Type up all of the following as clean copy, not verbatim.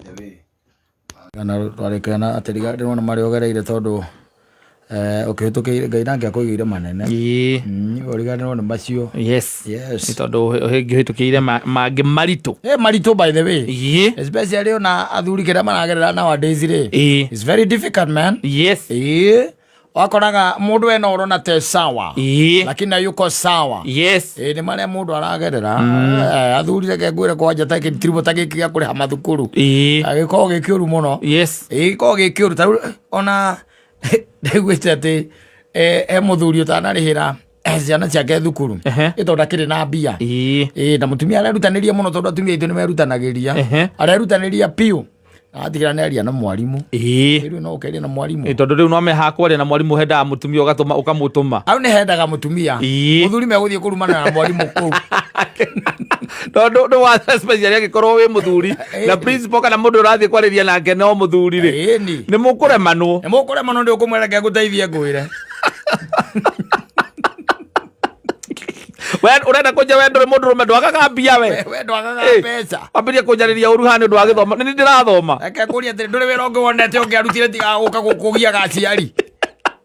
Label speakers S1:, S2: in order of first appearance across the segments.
S1: The way na twarĩkana na atĩ ndĩrona marĩa ũgereire tondũ ũkĩhĩtũkĩire Ngai nake akũigĩire manene. Ũriganĩrwo nĩ macio.
S2: Yes.
S1: Yes.
S2: Nĩ tondũ ngĩhĩtũkĩire mangĩ maritũ.
S1: Maritũ by the way. Especially ona athuri kĩrĩa maragerera nowadays rĩ. It's very difficult, man. Wakoraga mũndũ ena ũrona te sawa. Lakini hayuko sawa. Ĩ nĩ marĩa mũndũ aragerera. Athuri reke ngwĩre kwanja ta gĩtiribũ ta gĩkĩ gĩa kũrĩha mathukuru. Gĩkoragwo gĩ kĩũru mũno. Gĩkoragwo gĩ kĩũru ta rĩu ona ndaiguĩte atĩ he mũthuri ũtanarĩhĩra ciana ciake thukuru. Ĩ tondũ akĩrĩ na mbia. Ĩ na mũtumia arerutanĩria mũno tondũ atumia aitũ nĩ merutanagĩria. Arerutanĩria biũ. Atigĩra nĩ aria na mwarimũ. Rĩu no ũkeria na mwarimũ.
S2: Tondũ rĩu no meha kwaria na mwarimũ hendaga mũtumia ũgatũma ũkamũtũma.
S1: Hau nĩ hendaga mũtumia. Mũthuri megũthiĩ kũrumana na mwarimũ kũu.
S2: Tondũ nĩ wa especially angĩkorwo wĩ mũthuri na principal kana mũndũ ũrathiĩ kwarĩria nake no mũthuri rĩ.
S1: Ĩni.
S2: Nĩ mũkũremanwo.
S1: Nĩ mũkũremanwo ndĩ ũkũmwĩra reke ngũteithie ngwĩre.
S2: We ũrenda kũnja we ndũrĩ mũndũrũme ndwagaga mbia we.
S1: We ndwagaga mbeca.
S2: Wambĩrĩria kũnjarĩria ũru haha nĩ ũndũ wa gĩthomo. Nĩ ndĩrathoma.
S1: Reke ngũrie atĩrĩ ndũrĩ wĩra ũngĩ wonete ũngĩarutire tiga gũka kũgiaga aciari.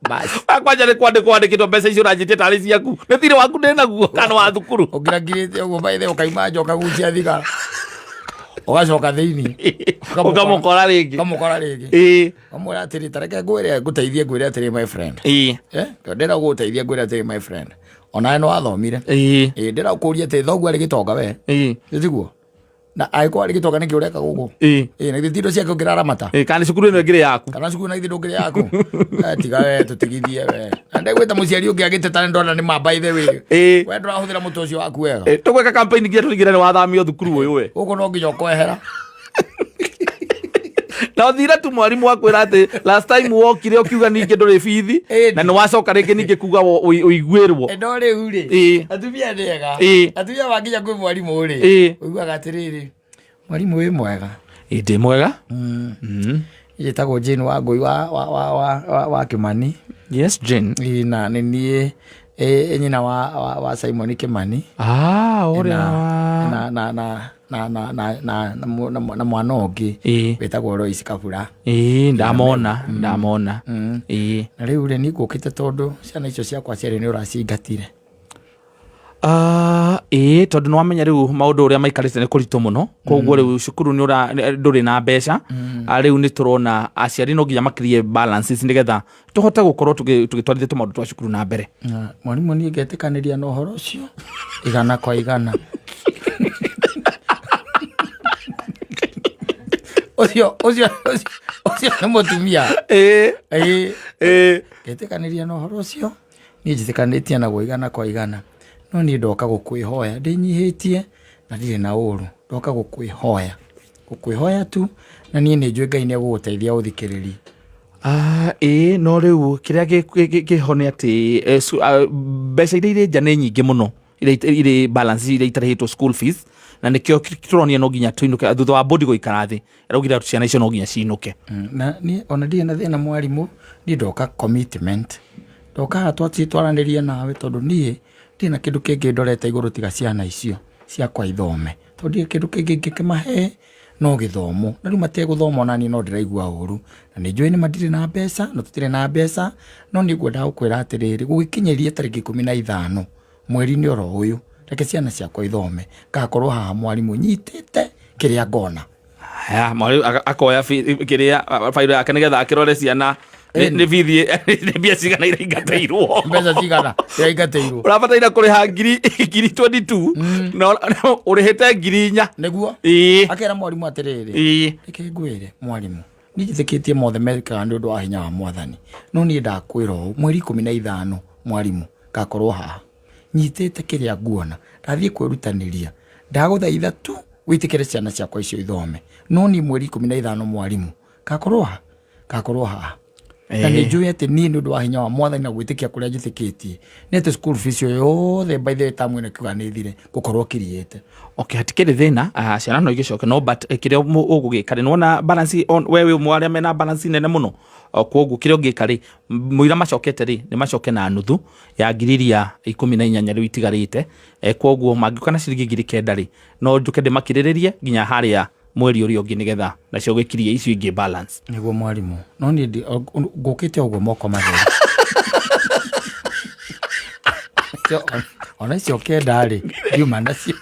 S1: Basi.
S2: Kwanja nĩ kwandĩkwo wandĩkĩtwo mbeca icio ũranjĩtie tarĩ ciaku. Nĩ thirĩ waku ndĩ naguo kana wa thukuru.
S1: Ũngĩrangirĩte ũguo by the way ũkaima nja ũkagucia thigara. Ũgacoka thĩinĩ.
S2: Ũkamũkora rĩngĩ.
S1: Ũkamũkora rĩngĩ. Ũkamwĩra atĩrĩ ta reke ngwĩre ngũteithie ngwĩre atĩrĩ, my friend. Tondũ ndĩra gũgũteithia ngwĩre atĩrĩ, my friend. Onawe nĩ wathomire. Ndĩra gũkũria atĩ thoguo arĩ gĩtonga we. Tiguo? Na angĩkorwo arĩ gĩtonga nĩkĩ ũreka gũkũ? Na githĩ ti indo ciake ũngĩraramata?
S2: Kana cukuru ĩno ĩngĩrĩ yaku?
S1: Kana cukuru na githĩ ndũngĩrĩ yaku? Tiga we tũtigithie we. Na ndegwĩta mũciari ũngĩ agĩteta nĩ ndona nĩ ma by the way. We ndũrahũthĩra mũtwe ũcio waku wega.
S2: Tũgwĩka campaign nginya tũtigĩrĩre nĩ wathamio thukuru ũyũ we.
S1: Gũkũ no nginya ũkwehera.
S2: Na ũthire tu mwarimũ akwĩra atĩ last time wokire ũkiuga ningĩ ndũrĩ bithi na nĩ wacoka rĩngĩ ningĩ kuga ũiguĩrwo.
S1: No rĩu rĩ, atumia nĩ ega. Atumia makinya kwĩ mwarimũ rĩ, ũiguaga atĩrĩrĩ, mwarimũ wĩ mwega.
S2: Ĩ, ndĩ mwega.
S1: Njĩtagwo Jane Wangũi wa Kĩmani.
S2: Yes, Jane.
S1: Ĩ, na nĩ niĩ nyina wa Simon Kĩmani.
S2: Ũrĩa wa
S1: Na mwana ũngĩ wĩtagwo Lois Kabura.
S2: Ndamona, ndamona.
S1: Na rĩu rĩ, niĩ ngũkĩte tondũ ciana icio ciakwa cierĩ nĩ ũracingatire.
S2: Ĩĩ, tondũ nĩ wamenya rĩu maũndũ ũrĩa maikarĩte nĩ kũritũ mũno, koguo rĩu cukuru nĩ ũra ndũrĩ na mbeca. Rĩu nĩ tũrona aciari no nginya makirie balances nĩgetha tũhote gũkorwo tũgĩtwarithia tũmaũndũ twa cukuru na mbere.
S1: Na mwarimũ niĩ ngetĩkanĩria na ũhoro ũcio igana kwa igana. Ũcio ũcio ũcio ũcio nĩ mũtumia. Ngetĩkanĩria na ũhoro ũcio niĩ njĩtĩkanĩtie naguo igana kwa igana, no niĩ ndoka gũkwĩhoya ndĩnyihĩtie na ndirĩ na ũru, ndoka gũkwĩhoya, gũkwĩhoya tu, na niĩ nĩ njũĩ Ngai nĩ egũgũteithia ũthikĩrĩrie.
S2: Ĩĩ no rĩu kĩrĩa kĩho nĩ atĩ mbeca iria irĩ nja nĩ nyingĩ mũno, iria irĩ balance iria itarĩhĩtwo school fees, na nĩkĩo tũronire no nginya tũinũke thutha wa bodi gũikara thĩ, araugire ciana icio no nginya cinũke.
S1: Na niĩ ona ndirĩ na thĩna mwarimũ, niĩ ndoka commitment, ndoka haha twaranĩrie nawe tondũ niĩ ndirĩ na kĩndũ kĩngĩ ndorete igũrũ tiga ciana icio ciakwa ithome, tondũ ndirĩ kĩndũ kĩngĩ ingĩkĩmahe no gĩthomo, na rĩu mategũthoma ona niĩ no ndĩraigua ũru, na nĩ njũĩ nĩma ndirĩ na mbeca na tũtirĩ na mbeca, no niĩ ngwendaga gũkwĩra atĩrĩrĩ, gũgĩkinyĩria tarĩki 15 mweri-inĩ oro ũyũ, reke ciana ciakwa ithome, ngakorwo haha mwarimũ nyitĩte kĩrĩa ngona.
S2: Haya, mwarimũ akoya kĩrĩa, bairo yake nĩgetha akĩrore ciana nĩ bithi nĩ mbia cigana iraingatĩirwo.
S1: Mbeca cigana iraingatĩirwo.
S2: Ũrabataire kũrĩha ngiri 22 na ũrĩhĩte 4,000.
S1: Nĩguo. Akera mwarimũ atĩrĩrĩ, reke ngwĩre mwarimũ, niĩ njĩtĩkĩtie mothe mekĩkaga nĩ ũndũ wa hinya wa mwathani, no niĩ ndakwĩra ũũ, mweri 15 mwarimũ ngakorwo haha nyitĩte kĩrĩa nguona, ndathiĩ kwĩrutanĩria, ndagũthaitha tu wĩtĩkĩre ciana ciakwa icio ithome, no niĩ mweri 15 mwarimũ ngakorwo haha, ngakorwo haha. Na nĩ njũĩ atĩ niĩ nĩ ũndũ wa hinya wa mwathani na gwĩtĩkia kũrĩa njĩtĩkĩtie, nĩ atĩ school fees ĩyo yothe by the time ĩno ĩkiuga nĩ ĩthire, ngũkorwo kiriĩte.
S2: Okay, hatikĩrĩ thĩna, ciana no igĩcoke, no but kĩrĩa ũgũgĩka rĩ, nĩwona balance, we wĩ ũmwe wa arĩa mena balance nene mũno, kwoguo kĩrĩa ũngĩka rĩ, mũira macokete rĩ, nĩ macoke na nuthu ya ngiri iria 18 rĩu itigarĩte, kwoguo mangĩũka na ciringi 9,000 rĩ, no njũke ndĩmakirĩrĩrie nginya harĩa Mweri ũrĩa ũngĩ, nĩgetha nacio gĩkirie icio ingĩ balance.
S1: Nĩguo mwarimũ, no niĩ ngũkĩte ũguo moko matheri. Ona icio 9 rĩ, ndiuma nacio.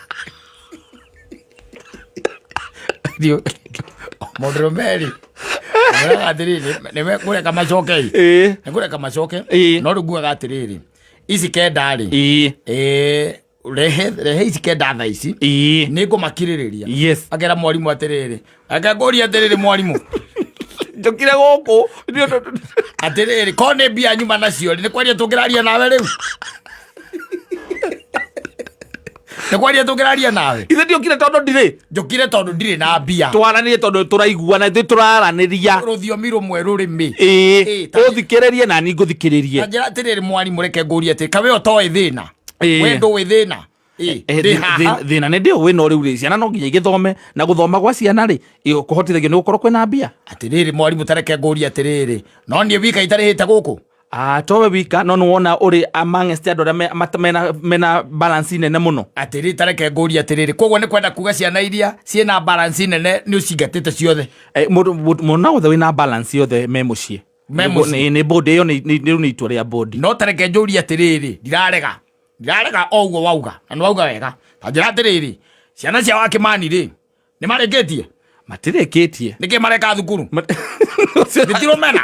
S1: Mũndũrũme rĩ, mwĩraga atĩrĩrĩ, nĩmekũreka macoke ĩ. Nĩngũreka macoke. No rĩu ngugaga atĩrĩrĩ, ici 9 rĩ, rehe rehe ici 9 thaa ici, nĩ ngũmakirĩrĩria. Akera mwarimũ atĩrĩrĩ, ake ngũria atĩrĩrĩ, mwarimũ,
S2: Njũkire gũkũ.
S1: Atĩrĩrĩ, ko nĩ mbia nyuma nacio rĩ, nĩ kwaria tũngĩraria nawe rĩu? Nĩ kwaria tũngĩraria nawe?
S2: Ithe ndiũkire tondũ ndirĩ.
S1: Njũkire tondũ ndirĩ na mbia.
S2: Twaranĩrie tondũ tũraiguana, ithuĩ tũraranĩria
S1: rũthiomi rũmwe, rũrĩmĩ.
S2: Ũthikĩrĩrie na ni ngũthikĩrĩrie.
S1: Ta njĩra atĩrĩrĩ mwarimũ, reke ngũrie atĩrĩ, kawe ũtoĩ thĩna? We ndũĩ thĩna? Ndĩ haha.
S2: Thĩna nĩ ndĩũĩ, no rĩu rĩ, ciana no nginya igĩthome, na gũthoma gwa ciana rĩ, kũhotithagio nĩ gũkorwo kwĩna mbia.
S1: Atĩrĩrĩ mwarimũ, tareke ngũrie atĩrĩrĩ, no niĩ wika itarĩhĩte gũkũ?
S2: Ah, towe wika, no nĩwona ũrĩ amongst andũ arĩa mena balance nene mũno.
S1: Atĩrĩrĩ, tareke ngũrie atĩrĩrĩ, koguo nĩ kwenda kuga ciana iria ciĩna balance nene nĩ ũcingatĩte ciothe?
S2: Mũndũ mwana wothe wĩna balance yothe me mũciĩ.
S1: Me mũciĩ.
S2: Nĩ board ĩyo, rĩu nĩ itua rĩa board.
S1: No tareke njũrie atĩrĩrĩ, ndirarega o ũguo wauga, na nĩ wauga wega. Ta njĩra atĩrĩrĩ, ciana cia Wakĩmani rĩ, nĩ marĩkĩtie?
S2: Matirĩkĩtie.
S1: Nĩkĩ mareka thukuru? Gĩtirũmena,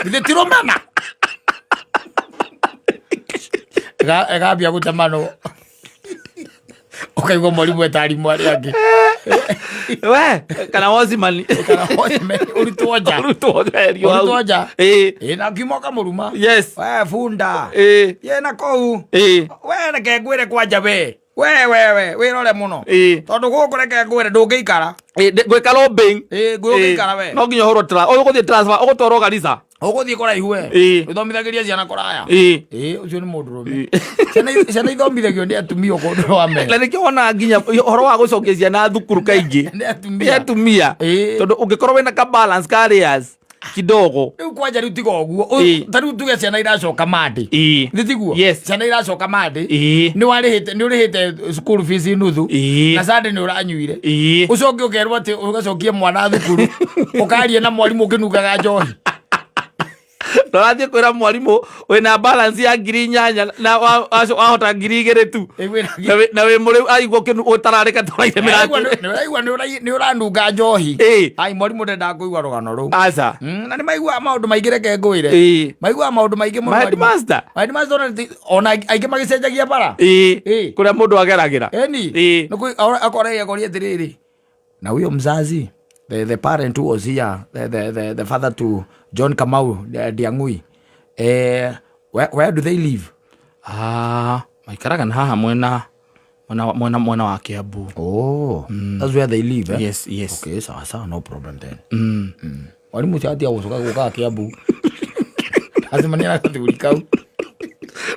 S1: githĩ tirũmena? Ĩgambia gũtemanwo, ũkaigua mwarimũ eta arimũ arĩa angĩ.
S2: We kana wocimani.
S1: Kana watchman, ũrutwo nja.
S2: Ũrutwo nja.
S1: Ũrutwo nja. Ĩ, na kiuma ũkamũruma. We bunda. Ye na kũu. We reke ngwĩre kwanja, we we we wĩrore mũno. Tondũ gũkũ, reke ngwĩre, ndũngĩikara.
S2: Gwĩka lobbying.
S1: Ngũgĩikara we.
S2: No nginya ũhũrwo ũgũthiĩ transfer, ũgũtwarwo Garissa.
S1: Ũgũthiĩ kũraihu we. Ũthomithagĩria ciana kũraya. Ĩ, ũcio nĩ mũndũrũme. Ciana ithomithagio nĩ atumia ũkũndũ wa
S2: Na nĩkĩo wonaga nginya ũhoro wa gũcokia ciana thukuru kaingĩ
S1: nĩ
S2: nĩ
S1: atumia.
S2: Atumia. Tondũ ũngĩkorwo wĩna ka balance ka arrears kidogo.
S1: Rĩu kwanja, rĩu tiga ũguo. Ta rĩu tuge ciana iracoka Monday. Nĩ tiguo?
S2: Yes.
S1: Ciana iracoka Monday. Nĩ warĩhĩte, nĩ ũrĩhĩte school fees nuthu. Na Sunday nĩ ũranyuire. Ũcoke ũkerwo atĩ ũgacokie mwana thukuru, ũkarie na mwarimũ ũkĩnungaga njohi.
S2: Ndũrathiĩ kwĩra mwarimũ wĩna balance ya 8,000 na wahota 2,000 tu.
S1: Ĩ,
S2: Na wĩ mũrĩu, aigua ũtararĩka tũraire
S1: Nĩũraigua
S2: mĩratũ.
S1: Nĩũraigua nĩ ũranunga njohi. Ai, mwarimũ ndendaga kũigua rũgano rũu.
S2: Aca.
S1: Na nĩ maiguaga maũndũ maingĩ, reke ngwĩre. Maiguaga maũndũ maingĩ mũno.
S2: Ma
S1: mwarimũ.
S2: Headmaster.
S1: Ma headmaster ona aingĩ magĩcenjagia bara.
S2: Kũrĩa mũndũ ageragĩra.
S1: Eni. Akora akoria atĩrĩrĩ, na huyo mzazi, the parent who was here, the father to John Kamau Ndiang'ui, where do they live?
S2: Ah, maikaraga na haha mwena wa Kiambu.
S1: Oh, that's where they live, eh?
S2: Yes.
S1: Okay, sawa sawa, no problem then. Mwalimu ũcio atia gũcoka gũkaga Kiambu, acemania na gathuri kau.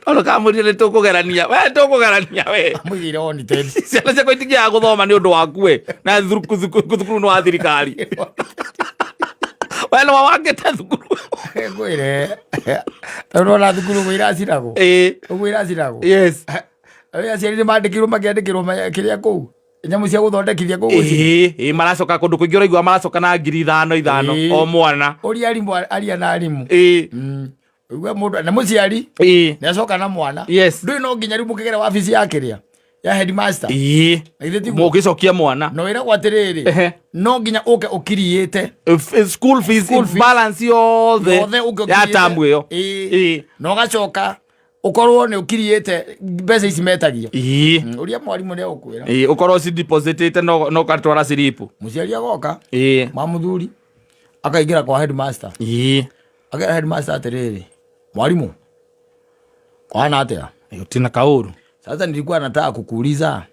S2: Ono kamũrire nĩ tũkũgerania we, tũkũgerania we.
S1: Amũigĩire on ten.
S2: Ciana ciakwa itingĩaga gũthoma nĩ ũndũ waku we, na thukuru nĩ wa thirikari, we nĩ wawangĩte thukuru.
S1: Ngwĩre, tondũ ona thukuru ũguo iracinagwo, ũguo iracinagwo. Arĩa aciari nĩ mandĩkirwo, makĩandĩkĩrwo kĩrĩa kũu, nyamũ cia gũthondekithia kũu gũcina.
S2: Ĩĩ, maracoka kũndũ kũingĩ, ũraigua maracoka na 5,000 ithano o mwana.
S1: Ũria arimũ, aria na arimũ. Ũigue mũndũ na mũciari nĩ acoka na mwana. Ndũĩ no nginya rĩu mũkĩgere wabici ya kĩrĩa ya headmaster. Na githĩ tiguo?
S2: Mũgĩcokia mwana.
S1: No ĩragwo atĩrĩrĩ, no nginya ũke ũkiriĩte
S2: School fees,
S1: School fees.
S2: balance yothe
S1: yothe ũke
S2: ya
S1: ũkiriĩte.
S2: tamu ĩyo.
S1: Na ũgacoka ũkorwo nĩ ũkiriĩte mbeca ici metagia. Ũria mwarimũ nĩ egũkwĩra.
S2: Ũkorwo cidepositĩte no ũgatwara siripu.
S1: Mũciari agoka ma mũthuri akaingĩra kwa headmaster, akera headmaster atĩrĩrĩ, "Mwalimu, kwana atĩa?"
S2: Tina kaũru.
S1: "Sasa nilikuwa nataka kukuuliza,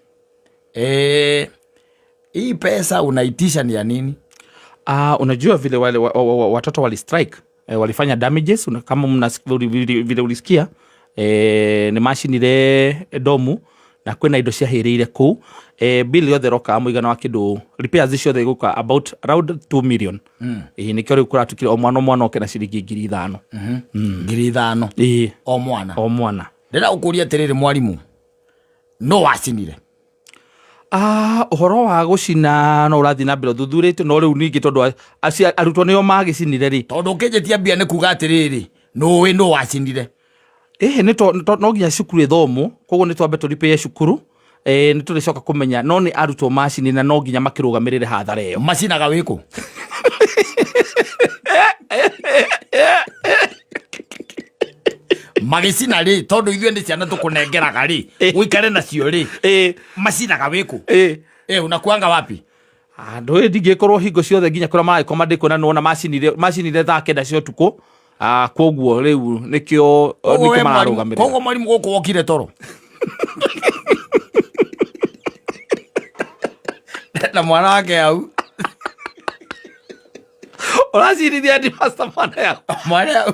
S1: hii pesa unaitisha ni ya nini?"
S2: Ah, unajua vile wale watoto wali strike, walifanya damages, kama vile ulisikia, nĩ macinire domu na kwĩna indo ciahĩrĩire kũu. Bill yothe ĩroka mũigana wa kĩndũ, repairs ciothe igũka about around 2 million. Nĩkĩo rĩu kũratukire o mwana o mwana oke na ciringi 5,000.
S1: 5,000?
S2: Ĩĩ.
S1: O mwana?
S2: O mwana.
S1: Ndĩrenda gũkũria atĩrĩrĩ mwarimũ, no wacinire?
S2: Ũhoro wa gũcina no ũrathiĩ na mbere ũthuthurĩtio, no rĩu ningĩ tondũ arutwo nĩo magĩcinire rĩ.
S1: Tondũ ũkĩnjĩtia mbia nĩ kuga atĩrĩrĩ, nũĩ nũ wacinire.
S2: Ĩhĩ, no nginya cukuru ĩthomwo, koguo nĩ twambe tũripĩe cukuru, nĩ tũrĩcoka kũmenya, no nĩ arutwo macinire na no nginya makĩrũgamĩrĩre hathara ĩyo.
S1: Macinaga wĩkũ? Magĩcina rĩ, tondũ ithuĩ nĩ ciana tũkũnengeraga rĩ, ũikare nacio rĩ, macinaga wĩkũ? Unakuanga wapi?
S2: Ndũĩ ndingĩkorwo hingo ciothe nginya kũrĩa maragĩkoma ndĩkuona, nĩwona macinire thaa 9 cia ũtukũ. Koguo rĩu nĩkĩo
S1: Koguo
S2: nĩkĩo
S1: we mwarimu-
S2: mararũgamĩrĩra.
S1: Koguo mwarimũ gũkũ wokire toro. Na mwana wake hau.
S2: Ũracirithia headmaster mwana yau.
S1: Mwana yau.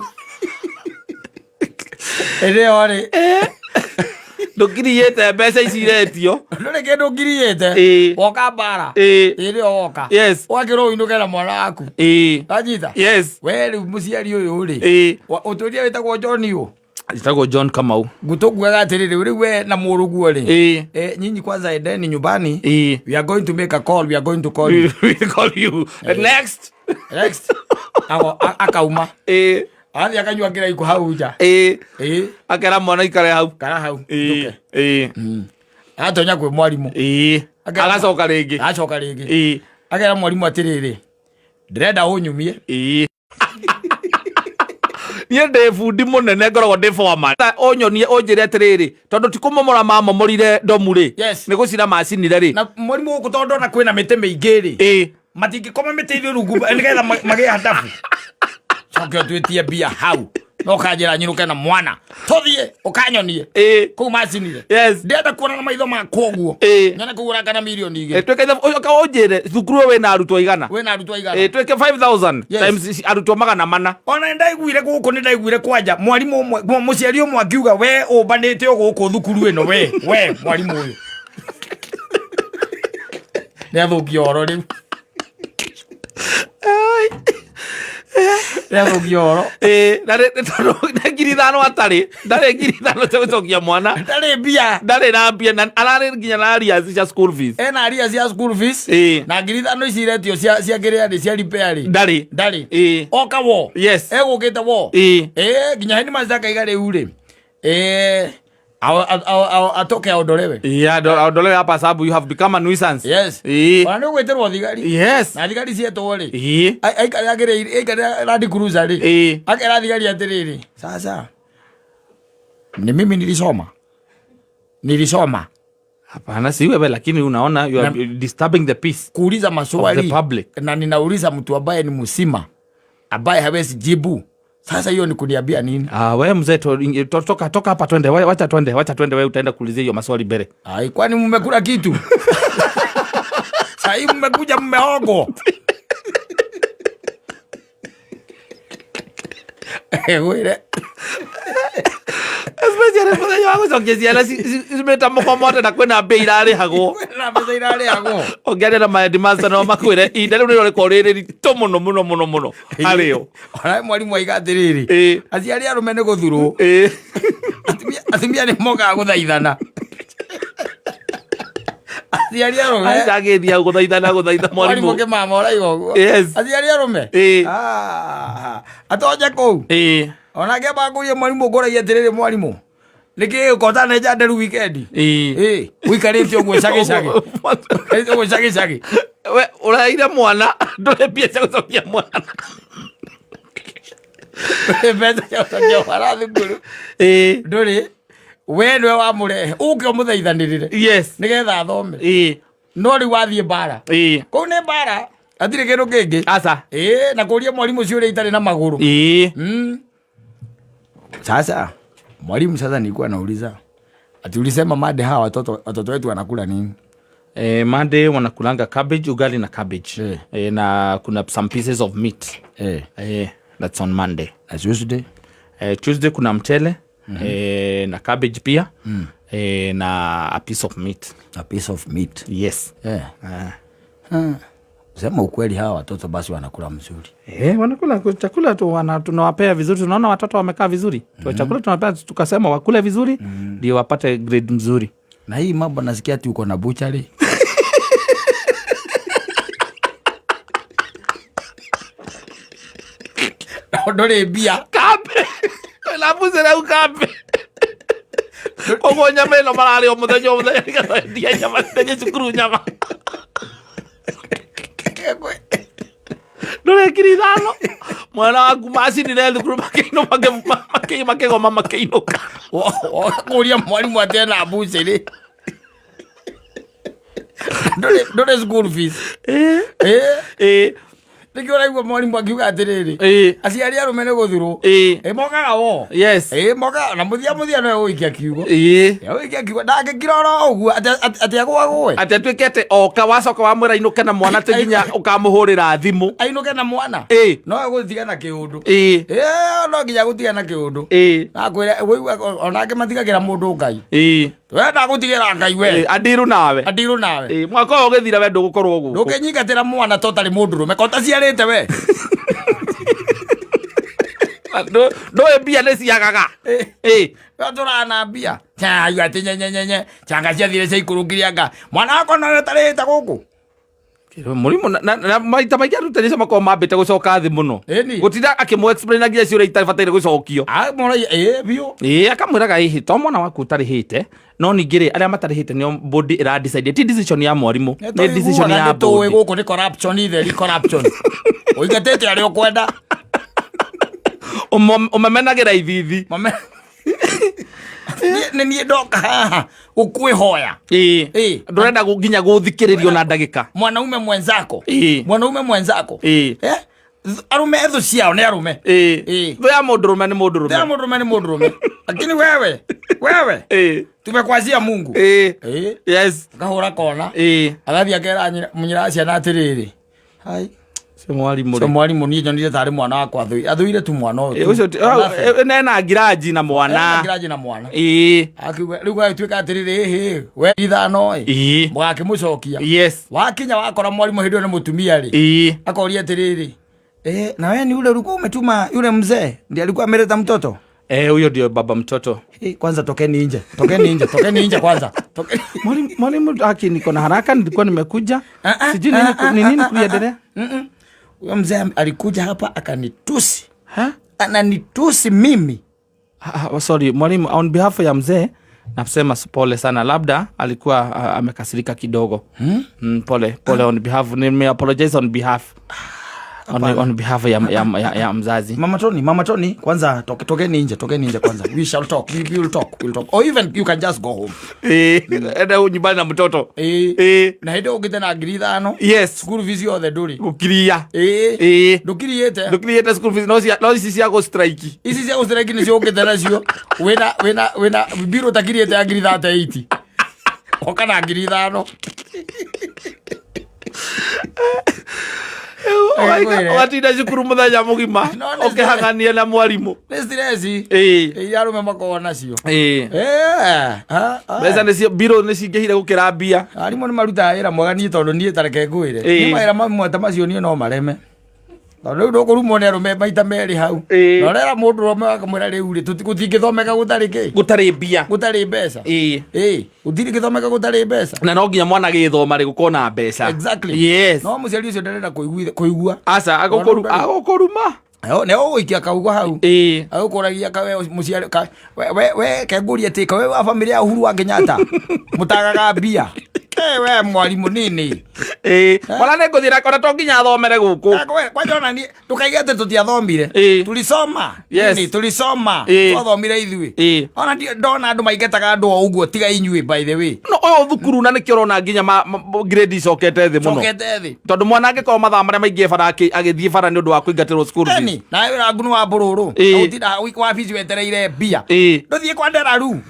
S1: Ĩrĩ o rĩ.
S2: Ndũngiriyĩte mbeca ici iretio.
S1: Ndũrĩ kĩndũ ngiriyĩte. Woka mbara. Ĩrĩ o woka. Ũgakĩrwo ũinũke na mwana waku. Wanyita? We rĩu mũciari ũyũ rĩ. Ũtũria wĩtagwo John ũ?
S2: Njĩtagwo John Kamau.
S1: Ngũtũkuaga atĩrĩrĩ, rĩu we na mũrũguo rĩ. Nyinyi kwanza endeni nyumbani. We are going to make a call, we are going to call you.
S2: We will call you. Next.
S1: Next. Akauma. Athiĩ akanyua kĩraiko hau nja.
S2: Akera mwana ikare hau.
S1: Kara hau. Nduke. Atonya kwĩ mwarimũ.
S2: Agacoka rĩngĩ.
S1: Agacoka rĩngĩ. Akera mwarimũ atĩrĩrĩ, ndĩrenda ũnyumie.
S2: Niĩ ndĩ bundi mũnene, ngoragwo ndĩ foreman. Ta ũnyonie ũnjĩre atĩrĩrĩ, tondũ ti kũmomora mamomorire ndomu rĩ, nĩ gũcina macinire rĩ.
S1: Na mwarimũ gũkũ tondũ ndona kwĩna mĩtĩ mĩingĩ rĩ, matingĩkoma mĩtĩ-inĩ rungu nĩgetha magĩe hadabu. Coke ũtwĩtie mbia hau. No kanjĩra nyinũke na mwana. Tũthiĩ ũkanyonie. Kũu macinire. Ndĩrenda kuona na maitho makwa ũguo. Nyone kũgũra kana mirioni igĩrĩ.
S2: Twĩke ithabu, ũcoke ũnjĩre thukuru ũyũ wĩna arutwo aigana?
S1: Wĩna arutwo aigana?
S2: Twĩke 5000 times arutwo 400.
S1: Ona nĩndaiguire gũkũ, nĩndaiguire kwanja mwarimũ ũmwe, mũciari ũmwe akiuga we ũmbanĩte o gũkũ thukuru ĩno, we mwarimũ ũyũ. Nĩathũkia ũhoro rĩu. Nĩathũkia ũhoro.
S2: Na nĩ tondũ nĩ ngiri ithano atarĩ, ndarĩ ngiri ithano cia gũcokia mwana.
S1: Ndarĩ mbia.
S2: Ndarĩ na mbia, na ararĩ nginya na arrears cia school fees.
S1: Ena arrears cia school fees. Na ngiri ithano ici iretio cia kĩrĩa rĩ, cia repair rĩ.
S2: Ndarĩ.
S1: Ndarĩ. Oka wo. Egũkĩte wo. Nginya headmaster akaiga rĩu rĩ. Atoke aondolewe.
S2: Yeah, aondolewe hapa sababu you have become a nuisance.
S1: Ona nĩ ũgwĩtĩrwo thigari. Na thigari cietwo rĩ. Aikarĩra Land Cruiser rĩ. Akera thigari atĩrĩrĩ, sasa ni mimi nilisoma. Nilisoma.
S2: Hapana, si wewe, lakini unaona you are disturbing the peace
S1: Kuuliza
S2: of
S1: maswali
S2: the public.
S1: Na ninauliza mtu ambaye ni msima, ambaye hawezi jibu. Sasa hiyo ni kuniambia nini?
S2: We mzee, toka hapa twende. We, wacha twende, wacha twende, we utaenda kuulizia hiyo maswali mbele.
S1: Ai, kwani mmekula kitu? Sasa hivi mmekuja mmeogo. Wire.
S2: Especially mũthenya wa gũcokia ciana cimĩta mũkomote na kwĩna mbia irarĩhagwo.
S1: Kwĩna mbeca irarĩhagwo.
S2: Ũngĩaria na headmaster no makwĩre ihinda rĩu nĩrĩo rĩkoragwo rĩrĩ ritũ mũno mũno mũno mũno harĩo.
S1: Ona mwarimũ aiga atĩrĩrĩ, aciari arũme nĩ gũthurwo. Atumia nĩ mokaga gũthaithana. Aciari arũme.
S2: Aca agĩthiĩ hau gũthaithana, gũthaitha mwarimũ.
S1: Mwarimũ kĩmama ũraiga ũguo. Aciari arũme. Atonye kũu. Ona ngĩamba ngũrie mwarimũ, ngũragia atĩrĩrĩ, mwarimũ, nĩkĩ ũkota nĩ njanderu weekend? Ũikarĩte ũguo cagĩ cagĩ. Ũikarĩte ũguo cagĩ cagĩ.
S2: We, ũraire mwana, ndũrĩ mbia cia gũcokia mwana.
S1: Ndũrĩ mbeca cia gũcokia mwana thukuru. Ndũrĩ. We nĩwe wamũrehe, ũke ũmũthaithanĩrĩre. Nĩgetha athome. No rĩu wathiĩ mbara. Kũu nĩ mbara. Hatirĩ kĩndũ kĩngĩ.
S2: Aca.
S1: Na kũria mwarimũ ũcio ũrĩa itarĩ na magũrũ. Sasa mwalimu sasa nilikuwa nauliza ati ulisema Monday hawa watoto wetu wanakula nini?
S2: Monday wanakulanga cabbage, ugali na cabbage. Na kuna some pieces of meat. That's on Monday.
S1: Na Tuesday?
S2: Tuesday kuna mchele, na cabbage pia. Na a piece of meat.
S1: A piece of meat.
S2: Yes.
S1: Sema ukweli hawa watoto basi wanakula mzuri.
S2: Wanakula chakula tu, tunawapea vizuri, tunaona watoto wamekaa vizuri. Chakula tunawapea tukasema wakule vizuri, ndio wapate grade mzuri.
S1: Na hii mambo nasikia ati uko na butchery. Ndũrĩ mbia.
S2: Kambe na mbucĩrĩ au kambe, koguo nyama ĩno mararĩ o mũthenya o mũthenya nĩgetha endia nyama, endia cukuru nyama. Ndũrĩ 5,000, mwana waku macinire thukuru makĩinũ makĩgoma makĩinũka.
S1: Kũria mwarimũ atĩ ena mbucĩrĩ, ndũrĩ school fees. Ĩ nĩkĩo ũraigua mwarimũ akiuga atĩrĩrĩ, aciari arũme nĩ gũthurwo. Ĩ mokaga wo. Ĩ mokaga na mũthia mũthia no ũikia kiugo. Ũikia kiugo ndangĩkira oro ũguo atĩ agũagũe.
S2: Atĩ atuĩke atĩ oka wacoka wamwĩra inũke na mwana, atĩ nginya ũkamũhũrĩra thimũ.
S1: Ainũke na mwana. No egũtiga na kĩũndũ. Ĩ no nginya gũtiga na kĩũndũ. Nakwĩra wĩigua onake matigagĩra mũndũ Ngai. We ndagũtigĩra Ngai we.
S2: Andirũ nawe.
S1: Andirũ nawe.
S2: Mwaka ũyũ ũgĩthira we ndũgũkorwo gũkũ.
S1: Ndũngĩnyingatĩra mwana to tarĩ mũndũrũme ko taciarĩte we.
S2: Ndũĩ mbia nĩ ciagaga.
S1: We tũrana mbia chayu atĩ nyenyenyenye changa ciathire ciaikũrũkire, anga mwana wakwa nowe ũtarĩhĩte gũkũ.
S2: Mũrimũ na maita maingĩ arutani acio makoragwo mambĩte gũcoka thĩ mũno.
S1: Ĩni.
S2: Gũtinda akĩmũ explain nginya ciũria itabataire gũcokio.
S1: Moragia ĩ biũ.
S2: Ĩĩ, akamwĩraga ĩhĩ to mwana waku ũtarĩhĩte, no ningĩ rĩ, arĩa matarĩhĩte nĩo board ĩra decide, ti decision ya mwarimũ, nĩ decision ya
S1: tũĩ
S2: board.
S1: Gũkũ nĩ corruption itheri, corruption ũingatĩte arĩa ũkwenda.
S2: Ũmemenagĩra ithithi.
S1: Nĩ niĩ ndoka haha gũkwĩhoya.
S2: Ndũrenda nginya gũthikĩrĩrio na ndagĩka.
S1: Mwanaume mwenzako. Mwanaume mwenzako. Eh? Arume thũ ciao nĩ arume.
S2: Thũ ya mũndũrũme nĩ
S1: Thũ ya
S2: mũndũrũme.
S1: Mũndũrũme nĩ mũndũrũme, lakini wewe wewe tumekwazia Mungu. Akahũra kona. Agathiĩ akera nyina wa ciana atĩrĩrĩ, hai.
S2: Cio mwarimũ
S1: so
S2: rĩ.
S1: Mwarimũ niĩ nyonire tarĩ mwana wakwa athũire tu mwana ũyũ tu.
S2: Ũcio
S1: Nothing.
S2: nena ngiraji na mwana.
S1: Ngiraji na mwana. Akiuga rĩu gagĩtuĩka atĩrĩrĩ, ĩhĩ we 5 ĩ mũgakĩmũcokia. Wakinya wakora mwarimũ hĩndĩ ĩyo nĩ mũtumia rĩ, akoria atĩrĩrĩ, eh, na wewe ni yule ulikuwa umetuma yule mzee ndiye alikuwa ameleta mtoto?
S2: Eh, huyo ndio baba mtoto.
S1: Eh, kwanza tokeni nje, tokeni nje, tokeni nje kwanza, tokeni.
S2: Mwalimu, mwalimu, haki niko na haraka, nilikuwa nimekuja.
S1: Ah, ah,
S2: Sijui nini
S1: ah,
S2: ni nini
S1: ah, ah,
S2: kuliendelea.
S1: Huyo mzee alikuja hapa akanitusi.
S2: Ha?
S1: Ananitusi mimi.
S2: Ah, ah, sorry mwalimu, on behalf ya mzee nasema pole sana, labda alikuwa amekasirika kidogo. Pole pole, on behalf, nime apologize on behalf on behalf ya mzazi.
S1: Mama Tony, Mama Tony, kwanza tokeni nje, tokeni nje kwanza. We shall talk. We will talk. We will talk. Or even you can just go home.
S2: Enda nyumbani na mtoto.
S1: Na hĩndĩ ũngĩte na 5,000. School fees yothe ndũrĩ.
S2: Gũkiria.
S1: Ndũkiriĩte.
S2: Ndũkiriĩte school fees, no ici cia gũ strike.
S1: Ici cia gũstrike nĩcio ũkĩte nacio. Wĩna mbirũ ũtakiriĩte ya 38,000. Oka na 5,000.
S2: Ũgatinda cukuru mũthenya mũgima
S1: No, nĩ
S2: ũkĩhang'ania na mwarimũ.
S1: Nĩ stress. Iria arũme makoragwo nacio.
S2: Mbeca nĩcio mbirũ nĩ cingĩhire gũkĩra mbia.
S1: Arimũ nĩ marutaga wĩra mwega, niĩ tondũ niĩ tareke ngwĩre, niĩ mawĩra mamwe ta macio niĩ no mareme, tondũ rĩu ndũkũrumwo nĩ arũme maita merĩ hau. Na ũrera mũndũ ũrũme akamwĩra rĩu rĩ, gũtingĩthomeka gũtarĩ kĩ?
S2: Gũtarĩ mbia.
S1: Gũtarĩ mbeca. Gũtirĩ gĩthomeka gũtarĩ mbeca.
S2: Na no nginya mwana gĩthoma rĩ gũkorwo na mbeca.
S1: Exactly. No mũciari ũcio ndarenda kũigua.
S2: Aca agũkũruma.
S1: Nĩ ũgũikia kaugo hau. Agũkũragia ka we mũciari ka we kengũria atĩ ka we wa bamĩrĩ ya Uhuru wa Kenyatta mũtagaga mbia. We mwarimũ nini.
S2: Mwana nĩ ngũthiĩ nake, ona to nginya athomere gũkũ.
S1: Kwanja ona niĩ ndũkaige atĩ tũtiathomire. Tulisoma. Nini, tulisoma. Twathomire ithuĩ. Ona ndona andũ maingataga andũ o ũguo tiga inyuĩ, by the way.
S2: No ũyũ thukuru na nĩkĩo ũrona nginya grade icokete thĩ mũno.
S1: Cokete thĩ.
S2: Tondũ mwana angĩkorwo mathaa marĩa maingĩ bara agĩthiĩ bara nĩ ũndũ wa kũingatĩrwo school fees.
S1: Eni, nawe wĩra waku nĩ wa mbũrũrũ. Na ũtindaga wabici wetereire mbia. Ndũthiĩ kwa Nderaru.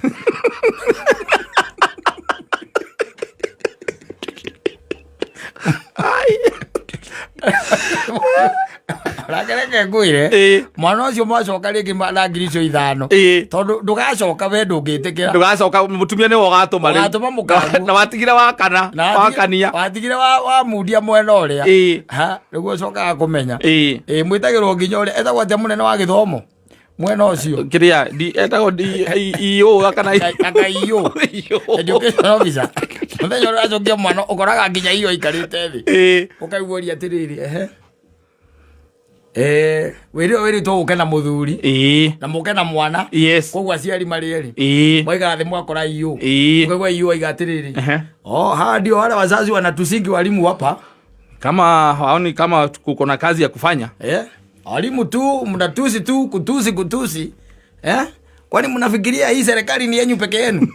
S1: Rakereke ngwĩre, mwana ũcio mwacoka rĩngĩ na 5,000. Tondũ ndũgacoka we ndũngĩtĩkĩra.
S2: Ndũgacoka, mũtumia nĩwe ũgatũma rĩu.
S1: Ũgatũma mũkaguo.
S2: Na watigire wakana.
S1: Na
S2: wakania.
S1: Watigire wa mundia mwena ũrĩa. Ha, nĩguo ũcokaga kũmenya. Mwĩtagĩrwo nginya ũrĩa etagwo atĩa mũnene wa gĩthomo mwena ũcio.
S2: Kĩrĩa etagwo EO kana
S1: Aka EO.
S2: EO.
S1: Education officer. Mũthenya ũrĩa ũracokia mwana ũkoraga nginya iyo aikarĩte thĩ. Ũkaiguaria atĩrĩrĩ, ehe. Eh, wĩrĩ wĩrĩtwo ũke na mũthuri
S2: Ĩĩ.
S1: na mũke na mwana.
S2: Yes.
S1: Koguo aciari marĩ erĩ.
S2: Ĩĩ.
S1: Mwaikara thĩ mwakora iyũ.
S2: Ĩĩ.
S1: Ũkaigua iyũ aiga atĩrĩrĩ.
S2: Ehe.
S1: Oh, hawa ndio wale wazazi wanatusingi walimu hapa.
S2: Kama hawaoni kama kuko na kazi ya kufanya.
S1: Eh? Walimu tu mnatusi tu kutusi kutusi. Eh? Kwani mnafikiria hii serikali ni yenyu peke yenu?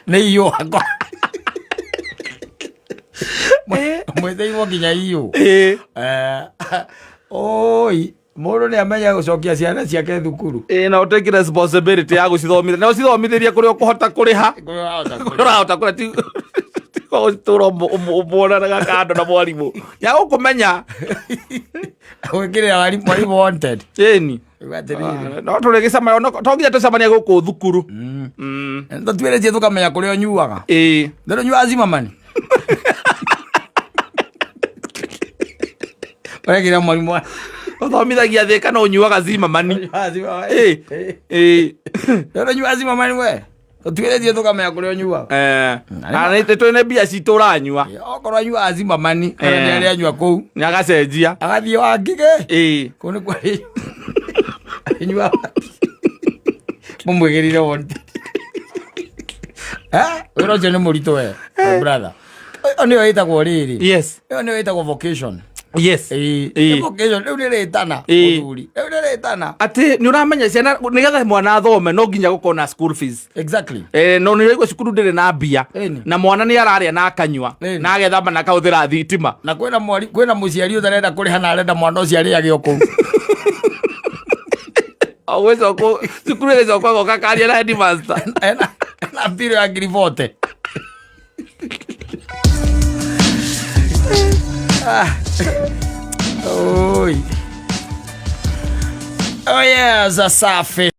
S1: Nĩ iyũ akwa. Mwĩtheirwo nginya iyũ.
S2: Ĩĩ.
S1: Eh, oi, mũndũ nĩ amenya gũcokia ciana ciake thukuru.
S2: Ĩĩ, na ũtake responsibility ya gũcithomithia na ũcithomithĩrie kũrĩa ũkũhota kũrĩha.
S1: Kũrĩa
S2: Kũrĩa ũrahota kũrĩha, ti gũtũra ũmuonanaga kando na mwarimũ nĩagũkũmenya.
S1: Gwĩkĩrĩra warimũ mwarimũ wanted.
S2: Ĩni.
S1: Uga atĩrĩrĩ.
S2: No tũrĩgĩcemania, to nginya tũcemanie gũkũ thukuru.
S1: Tũtuĩrĩtie tũkamenya kũrĩa ũnyuaga.
S2: Ĩĩ.
S1: Ndĩrĩ ũnyuaga Zimmerman? Ũrekĩra mwarimũ wa-
S2: Ũthomithagia thĩ kana ũnyuaga Zimmerman?
S1: Ũnyuaga Zimmerman.
S2: Ĩĩ. Ĩĩ.
S1: Ndĩrĩ ũnyuaga Zimmerman we? Tũtuĩrĩtie tũkamenya kũrĩa ũnyuaga.
S2: Eh, na nĩ twĩna mbia citũ ũranyua.
S1: Okorwo anyuaga Zimmerman, kana
S2: Eh.
S1: nĩ arĩa anyua kũu.
S2: Nĩ agacenjia.
S1: Agathiĩ wa Ngigĩ.
S2: Ĩĩ.
S1: Kũu nĩkuo anyuaga. Mũmwĩkĩrire wanted. Eh, wĩra ũcio nĩ mũritũ we, my brother. Ĩyo nĩyo ĩtagwo rĩrĩ.
S2: Yes.
S1: Ĩyo nĩyo ĩtagwo vocation.
S2: Yes.
S1: Ĩĩ.
S2: Ĩĩ.
S1: Nĩ vocation, rĩu nĩ rĩtana,
S2: Ĩĩ.
S1: mũthuri. Rĩu nĩ rĩtana.
S2: Atĩ nĩ ũramenya ciana nĩgetha mwana athome no nginya gũkorwo na school fees.
S1: Exactly.
S2: Eh, no nĩ ũraigua cukuru ndĩrĩ na mbia.
S1: Ĩni.
S2: Na mwana nĩ ararĩa na akanyua
S1: Ĩni.
S2: na agethamba na akahũthĩra thitima.
S1: Na kwĩna mwari, kwĩna mũciari ũtarenda kũrĩha na arenda mwana ũcio arĩage o kũu.
S2: Ũgĩcoka cukuru ĩgĩcoka ĩgoka karia na headmaster.
S1: Ena mbirũ ya ngiri bote. Ah. Oi. Oh yes, safi.